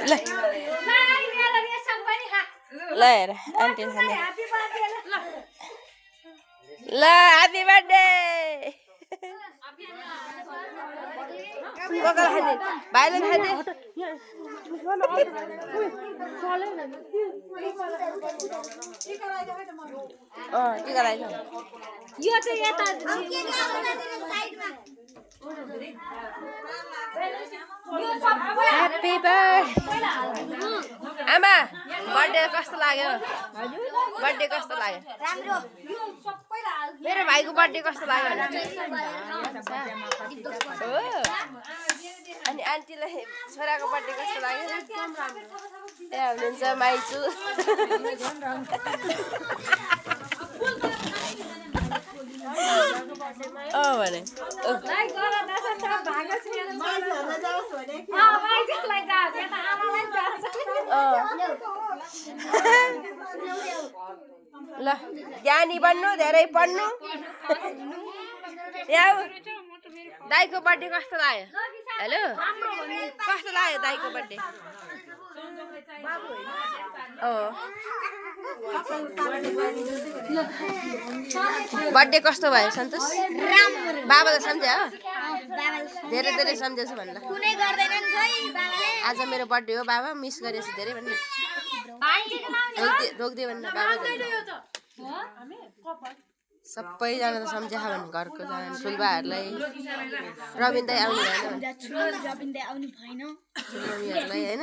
ल हेर आन्टी खाने ल ह्यापी बर्थडे कोका खाने भाइले खाने टिका लगाइदिनु यो चाहिँ यता ह्यापी बर्थडे आमा बर्थडे कस्तो लाग्यो बर्थडे कस्तो लाग्यो राम्रो मेरो भाइको बर्थडे कस्तो लाग्यो अनि आन्टीलाई छोराको बर्थडे कस्तो लाग्यो ए हुनुहुन्छ माइजू भने ल ज्ञानी बन्नु धेरै पढ्नु दाइको बर्थडे कस्तो लाग्यो हेलो कस्तो लाग्यो दाइको बर्थडे बर्थडे कस्तो भयो सन्तोष बाबाले सम्झ्यो धेरै धेरै सम्झेछ भन्नु आज मेरो बर्थडे हो बाबा मिस गरेछु धेरै भन्नु रोकिदियो भन्नु बाबा सबैजना त सम्झ्या भन्नु घरको ठुल्बाहरूलाई रविन दाइ आउनु भएन होइन